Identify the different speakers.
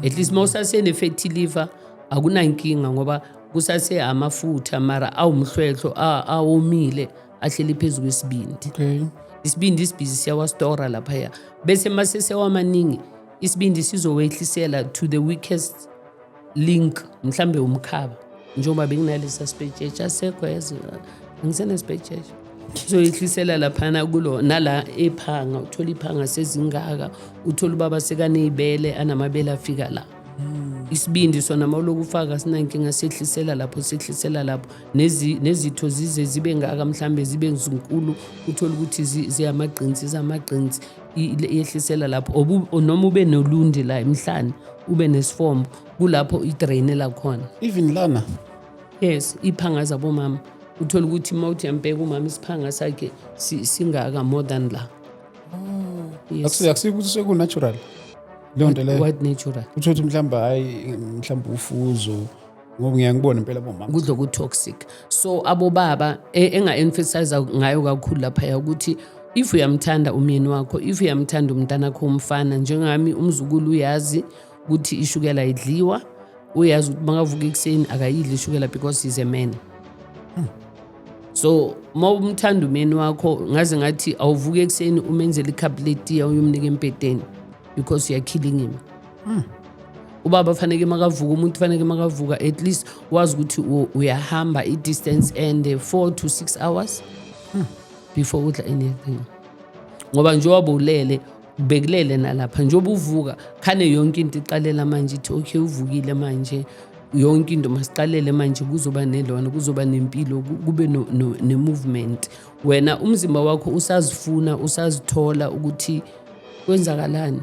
Speaker 1: At least mawusasene-fatty liver akunankinga, ngoba kusase amafutha mara awumhlwehlo, awomile, ahleli phezu kwesibindi. Isibindi sibhizi siyawastora laphaya, bese mase sewamaningi isibindi sizowehlisela to the weakest link, mhlambe umkhaba, njengoba benginalesa sibhejetshe asekho, yazi angisenesibhejetshe, sizoyehlisela laphana kulo nala ephanga. Uthola iphanga sezingaka, uthola ubaba sekaneyibele, anamabele afika la. Isibindi sona mawuloku ufaka sinankinga, sehlisela lapho, sehlisela lapho, nezitho zize zibe ngaka, mhlambe zibe zinkulu, uthole ukuthi ziyamagqinsi, zamagqinsi, yehlisela lapho. Noma ube nolundi la emhlane, ube nesifombo, kulapho idrainela khona.
Speaker 2: Even lana?
Speaker 1: Yes, iphanga zabomama, uthola ukuthi uma uthi yambheka umama, isiphanga sakhe singaka more than la. Yes.
Speaker 2: Akusiyo ukuthi seku-natural leyo nto leyo?
Speaker 1: What natural?
Speaker 2: Uthole ukuthi mhlawumbe, hhayi, mhlawumbe ufuzo, ngoba ngiyaye ngibone impela bomama.
Speaker 1: Kudla oku-toxic. So abobaba, enga-emphasize ngayo kakhulu laphaya ukuthi if uyamthanda umyeni wakho, if uyamthanda umntanakho umfana, njengami umzukulu uyazi ukuthi ishukela idliwa, uyazi ukuthi makavuka ekuseni akayidli ishukela because he's a man. So uma umthanda umyeni wakho, ngaze ngathi awuvuke ekuseni umenzele ikhaphu letiya, uyomnika embhedeni, because you are killing him. Ubaba faneke makavuka, umuntu faneke makavuka, at least wazi ukuthi uyahamba i-distance and 4 to 6 hours before udla anything, ngoba njengoba ulele bekulele nalapha, njengoba uvuka khane yonke into iqalela manje, ithi okay, uvukile manje, yonke into masiqalele manje, kuzoba nelona, kuzoba nempilo, kube ne-movement. Wena umzimba wakho usazifuna, usazithola ukuthi kwenzakalani.